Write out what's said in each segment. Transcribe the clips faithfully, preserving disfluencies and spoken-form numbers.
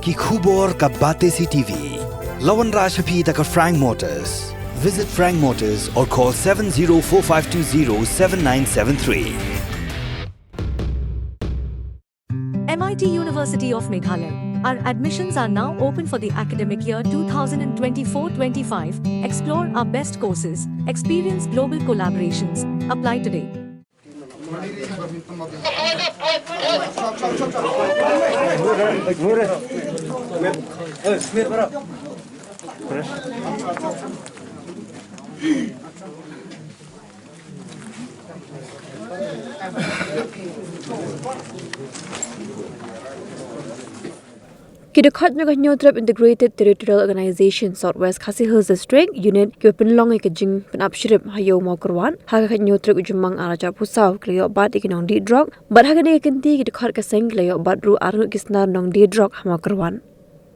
Ki khubor ka Batesi T V. La wanrah sha phi da ka Frank Motors. Visit Frank Motors or call seven zero four five two zero seven nine seven three. M I T University of Meghalaya. Our admissions are now open for the academic year two thousand twenty-four twenty-five. Explore our best courses, experience global collaborations. Apply today. Ki dkhot na ka Hynñiewtrep Integrated Territorial Organization South West Khasi Hills District Unit ki ba pynlong ïa ka jingpynap shrip ha Ïew Mawkyrwat ha ka Hynñiewtrep u Jymmang ar hajar arphew saw ki la ïoh bat ïa ki nongdih drok, bad ha kane ka kynti ki dkhot ka seng ki la ïoh bat ruh arngut ki snar nongdih drok ha Mawkyrwat.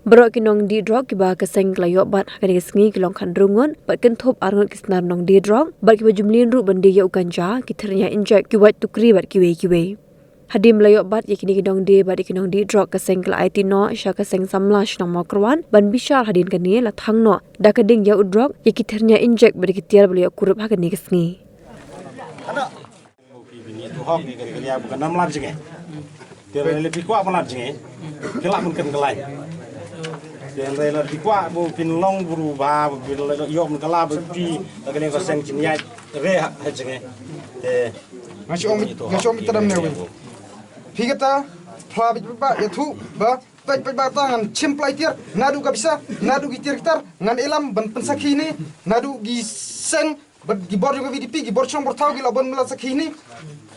Baroh ki nongdih drok kiba ka seng ka la ïoh bat ha kane ka sngi ki long khathynriew ngut, bad kynthup arngut ki snar nongdih drok, bad kiba jumlien ruh ban dih ïa u ganja, ki thyrnia injek, ki wait tukri bad kiwei kiwei. Hadien ba la ïoh bat ïa kine ki nongdih bad ïa ki nongdih drok, ka seng ka la aiti noh sha ka seng samla shnong Mawkyrwat ban bishar hadien kane la thang noh da ka ding ïa u drok, ïa ki thyrnia injek bad ïa ki tiar ba la ïoh kurup ha kane ka sngi. Phi bini tu hok ni kali kali aku kan lam lap jenge. Tiar le phi kwah pynlap jenge. Phi lap mun kan kalai. Tiar le la phi kwah bu pynlong buru ba bu pynlong ïoh mun kala bu phi la kali ka seng jin ïa re ha jenge. Te nga shu ong nga shu ong tadam ne wi. Phi kata phla bit ba ïathuh ba peit peit ba ta ngan chim plai tiar naduh ka pisa naduh ki tiar ki tar ngan ïalam ban pynsakhi ne naduh ki seng bad ki bor jong ka V D P ki bor shnong bor thaw ki la ban mala sakhi ne.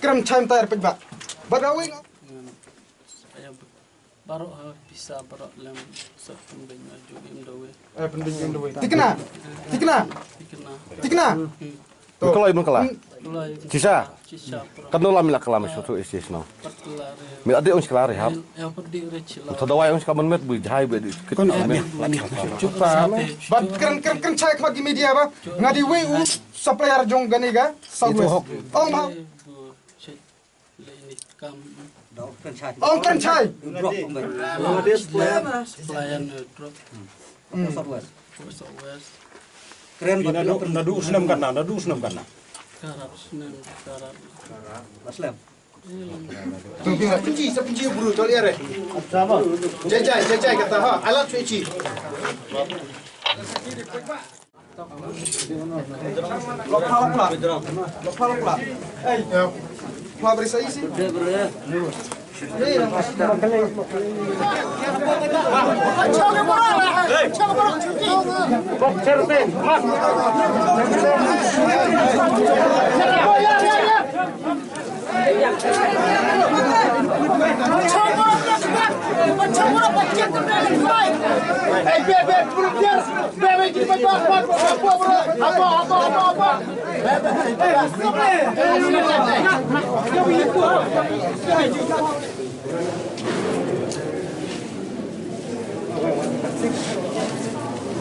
Kren chim tiar peit ba bad awi. Baroh ha pisa baroh lem sa pynbeiñ na ju im dawe. Eh, pynbeiñ im dawe. Tikna. Tikna. Tikna. Tikna. Mun kalai mun kala. Kalai. Shisha. Shisha baroh. Kan dola mila kalam shutu isi sno. Mila ade ong kala rehab. Ya pedi re chila. Tha dawai ong kaman met bu jai bu ade. Kon ade. Chupa. Bad kren kren kren chai khmat ki media ba. Ngadi wei u supplier jong kane ka South West. Ong ba. Ong kren chai. Supplier ne drop. South West. South West. Kren ba naduh snem kana, naduh snem kana. Karap snem karap. Maslem. Sa pinji, sa pinji bru, chol ïa re. Jai jai, jai jai kata ha, alat suci. Lok pha lok pha. Lok pha lok pha. Ei. Pha beri sa isi.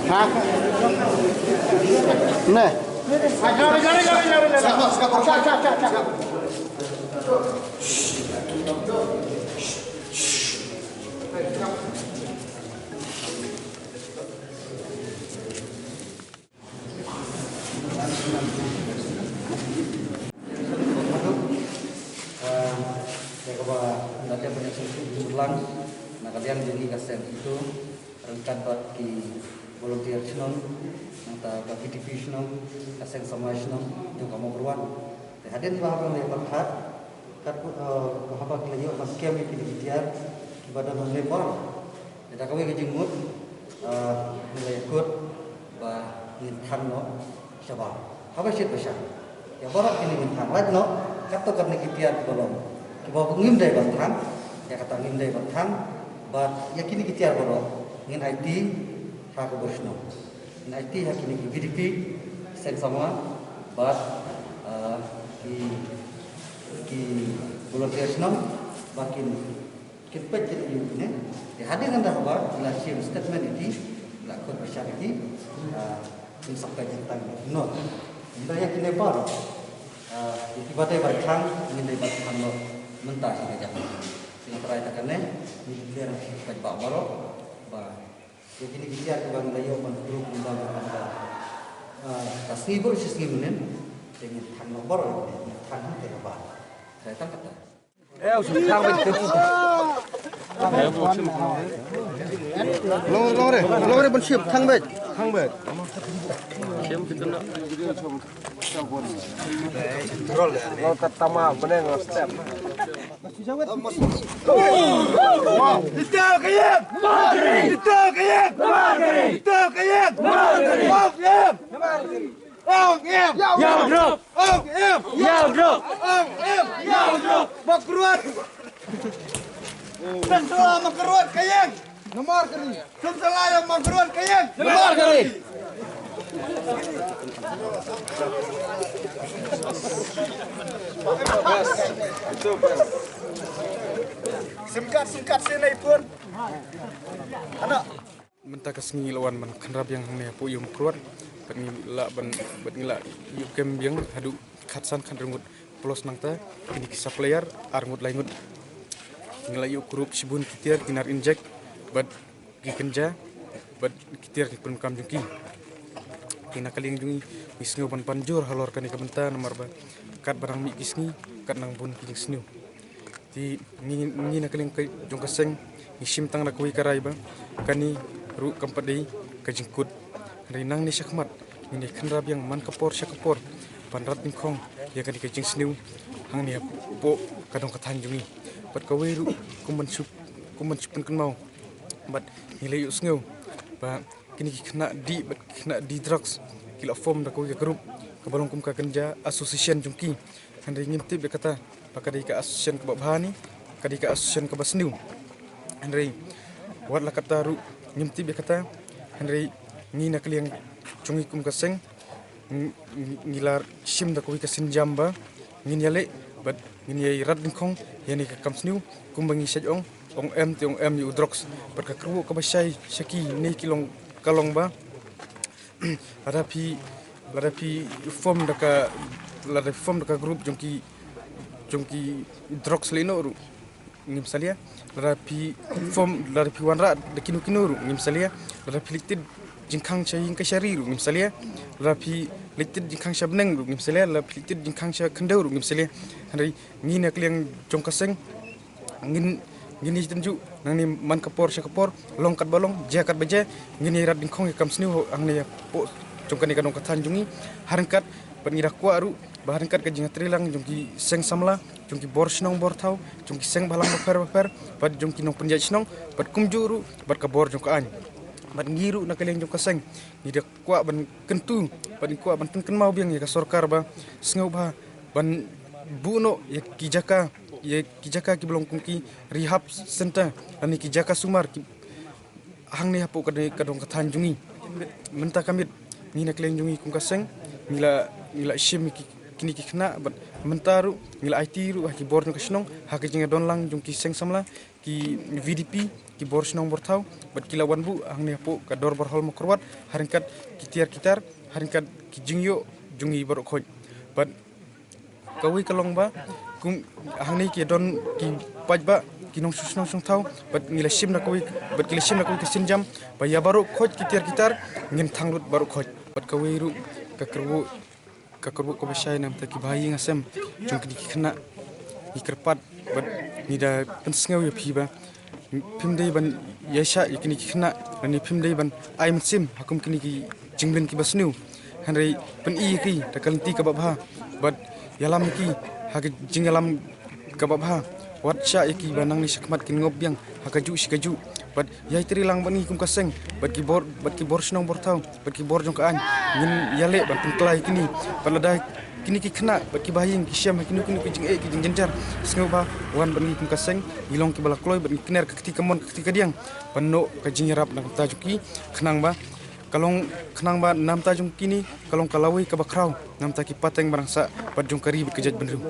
Ha? Ne. Ïa kaba nga dep ban ïasngewthuh lang na ka liang jong ngi ka seng itu ryngkat bad ki volunteer shnong, nangta ka V D P shnong, ka seng samla shnong jong ka Mawkyrwat. Te hadien ba haba ngi pyrkhat kat, eh, haba ki la ïoh ban kem ïa kine ki tiar kiba don hangne baroh. Te da kawei ka jingmut, eh, ngi la ïakut ba ngin thang noh shabar. Haba shit ba shang. Ïa baroh kine ngin thang lait noh, katto katne ki tiar kiba long. Kiba ngim dei ban thang, ïa kata ngim dei ban thang, bad ïa kine ki tiar baroh ngin aiti ha ka bor shnong. Ngin aiti ha kine ki V D P, seng samla, bad, eh, ki, ki volunteer shnong, ba kin Kin peit kin ïoh ne. Te hadien ngan da haba la shim statement ïa ki, la khot bishar ïa ki, ah, kin sa peit tang noh. Ynda ïa kine baroh, ah, ïa kiba dei ban thang, ngin dei ban thang noh mynta shi ka jaka. Sngewthuh ïa kane, ngi declare peit ba baroh. Ba, ïa kine ki tiar kiba ngi la ïoh ban pynrung kumba ba, ba, ah, ka sngi bor shi sngi mynnin, te ngin thang nombor, ngin thang hangta kaba. Te tang kata. Long, long re, long re ban shim, thang beit, thang beit. Long tat tama, beneng, step. Ito ka ïing! Ito ka ïing! Ito ka ïing! Ong im! Ong im! Ong im! Ong im! Ong im! Makrot! Tang sala makrot ka ïing! Namar kari! Tang sala ïa makrot ka ïing! Namar kari! Singkat, singkat sini pun. Anak. Mynta ka sngi ngi la wan ban khynra biang hangne hapoh ïew Mawkyrwat. Bad ngi la ban, bad ngi la ïoh kem biang haduh khatsan khatryngut plus nangta. Kine ki supplier arngut laingut. Ngi la ïoh kurup shibun ki tiar ki nar injek. Bad ki kynja bad ki tiar ki pyndonkam jong ki. Te na ka liang jong ngi, ngi sngew ban pan jur halor kane ka bynta namar ba katba nang mih ki sngi, kat nang bun ki jingsniew. Te ngi, ngi na ka liang ka jong ka seng, ngi shim tang da kawei ka rai ba kane ruh kam pat dei ka jingkut. Hynrei nangne shakhmat ngin ïa khynra biang man ka por sha ka por ban rat dyngkhong ïa kane ka jingsniew hangne hapoh ka dong ka thaiñ jong ngi. Bad kawei ruh kum ban shu, kum ban shu pynkynmaw. Bad ngi la ïohsngew ba kine ki khynnah dih bad ki khynnah dih drugs ki la form da kawei ka group kaba long kum ka kynja association jong ki. Hynrei ngim tip ïa kata ba ka dei ka association kaba bha ne ka dei ka association kaba sniew. Hynrei wat la kata ruh ngim tip ïa kata. Hynrei ngi na ka liang jong ngi kum ka seng, ngi, ngi, ngi la shim da kawei ka sienjam ba ngin ïaleh bad ngin ïai rat dyngkhong ïa kane ka kam sniew kumba ngi shait ong, ong em te ong em ïa u drugs. Bad ka kyrwoh kaba shai sha ki ne ki long, ka long ba lada phi, lada phi form da ka, lada phi form da ka group jong ki, jong ki drugs lehnoh ruh ngim salia. Lada phi form, lada phi wanrah da kino kino ruh ngim salia. Lada phi leit tied jingkhang sha ïing ka shari ruh ngim salia. Lada phi leit tied jingkhang sha bneng ruh ngim salia. Lada phi leit tied jingkhang sha khyndew ruh ngim salia. Hynrei ngi na ka liang jong ka seng ngin, ngin ïa tynjuh nangne man ka por sha ka por, long katba long, jia katba jia, ngin ïa rat dyngkhong ïa ka kam sniew hangne hapoh jong kane ka dong ka thaiñ jong ngi. Ha ryngkat bad ngi da kwah ruh ba ha ryngkat ka jingïatreilang jong ki seng samla, jong ki bor shnong bor thaw, jong ki seng bhalang bapher bapher, bad jong ki nongpynïaid shnong, bad kumjuh ruh bad ka bor jong ka aiñ. Bad ngi ruh na ka liang jong ka seng ngi da kwah ban kyntu bad ngi kwah ban pynkynmaw biang ïa ka sorkar ba sngewbha ban buh noh ïa ki jaka, ïa ki jaka kiba long kum ki rehab center lane ki jaka sumar ki hangne hapoh ka dei ka dong ka thaiñ jong ngi. Mynta ka miet ngi na ka liang jong ngi kum ka seng ngi la, ngi la shim ïa ki, kine ki khynnah bad mynta ruh ngi la aiti ruh ha ki bor jong ka shnong ha ka jingïadon lang jong ki seng samla, ki V D P, ki bor shnong bor thaw, bad ki la wan buh hangne hapoh ka dorbar hall Mawkyrwat ha ryngkat ki tiar ki tar, ha ryngkat ki jingïoh jong ngi baroh khoit. Bad kawei ka long ba kum hangne ki don ki paidbah, ki nongshong shnong shong thaw, bad ngi la shim da kawei, bad ki la shim da kawei ka sienjam ba ïa baroh khoit ki tiar ki tar ngin thang lut baroh khoit. Bad kawei ruh ka kyrwoh, ka kyrwoh kaba shai namar ki bahaïing hasem jong kine ki khynnah, ngi kyrpad bad ngi da pynsngew ïa phi ba phim dei ban ïaishah ïa kine ki khynnah lane phim dei ban ai mynsiem ha kum kine ki jingbym kiba sniew. Hynrei pyni ïa ki da ka lynti kaba bha bad ïalam ïa ki ha ka jingïalam kaba bha. Wat shah ïa ki ba nangne shakhmat kin ngop biang ha kajuh shi kajuh. Bad ïai trei lang bad ngi kum ka seng bad ki bor, bad ki bor shnong bor thaw bad ki bor jong ka aiñ ngin ïaleh ban pynkylla ïa kine. Bad lada kine ki khynnah bad ki bahaïing ki shem ha kino kino ki jingeh ki jingjynjar, sngewbha wan bad ngi kum ka seng, ngi long kiba la kloi bad ngi kner ka kti kamon ka kti kadiang ban noh ka jingïarap na ka bynta jong ki. Khnang ba ka long, khnang ba na ka bynta jong kine ka long ka lawei kaba khraw na ka bynta ki pateng ba dang sah bad jong ka ri bad ka jaitbynriew.